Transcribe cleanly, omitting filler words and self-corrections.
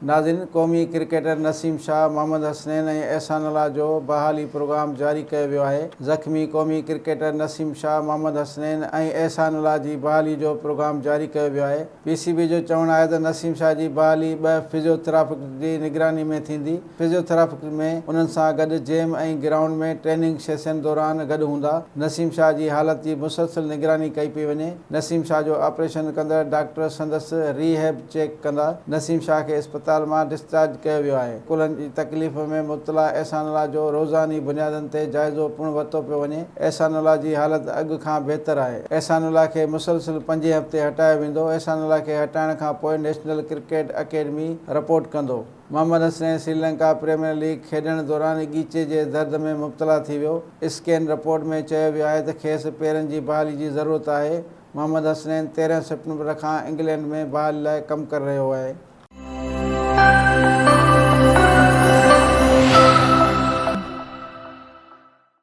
ناظرين قومي ڪرڪيٽر نسيم شاهه، محمد حسنين ۽ احسان الله جو بحالي پروگرام جاري ڪيو ويو آهي. زخمي قومي ڪرڪيٽر نسيم شاهه، محمد حسنين ۽ احسان الله جي بحالي جو پروگرام جاري ڪيو ويو آهي. پي سي بي جو چوڻ آهي ته نسيم شاهه جي بحالي ٻه فزيوٿراپسٽ جي نگراني ۾ ٿيندي. فزيوٿراپسٽ ۾ انهن سان گڏ جيم ۽ گرائونڊ ۾ ٽريننگ سيشن دوران گڏ هوندا. نسيم شاهه جي حالت جي مسلسل نگراني ڪئي پئي وڃي. نسيم شاهه جو آپريشن ڪندڙ ڊاڪٽر سندس ري هيب چيڪ ڪندا. نسيم شاهه کي اسپتال مان ڊسچارج ڪيو ويو آهي. ڪلهن جي تڪليف ۾ مبتلا احسان الله جو روزاني بنيادن تي جائزو پڻ ورتو پيو وڃي. احسان الله جي حالت اڳ کان بهتر آهي. احسان الله کي مسلسل پنجين هفتي هٽايو ويندو. احسان الله کي هٽائڻ کان پوء نيشنل ڪرڪيٽ اڪيڊمي رپورٽ ڪندو. Mohammad Hasnain Sri Lanka premier league کيڏڻ دوران ڳيچي جي درد ۾ مبتلا ٿي ويو. اسڪين رپورٽ ۾ چيو ويو آهي ته کيس پيرن جي بحالي جي ضرورت آهي. محمد حسنين 13 سيپٽمبر کان انگلينڊ ۾ بحالي لاء ڪم ڪري رهيو آهي.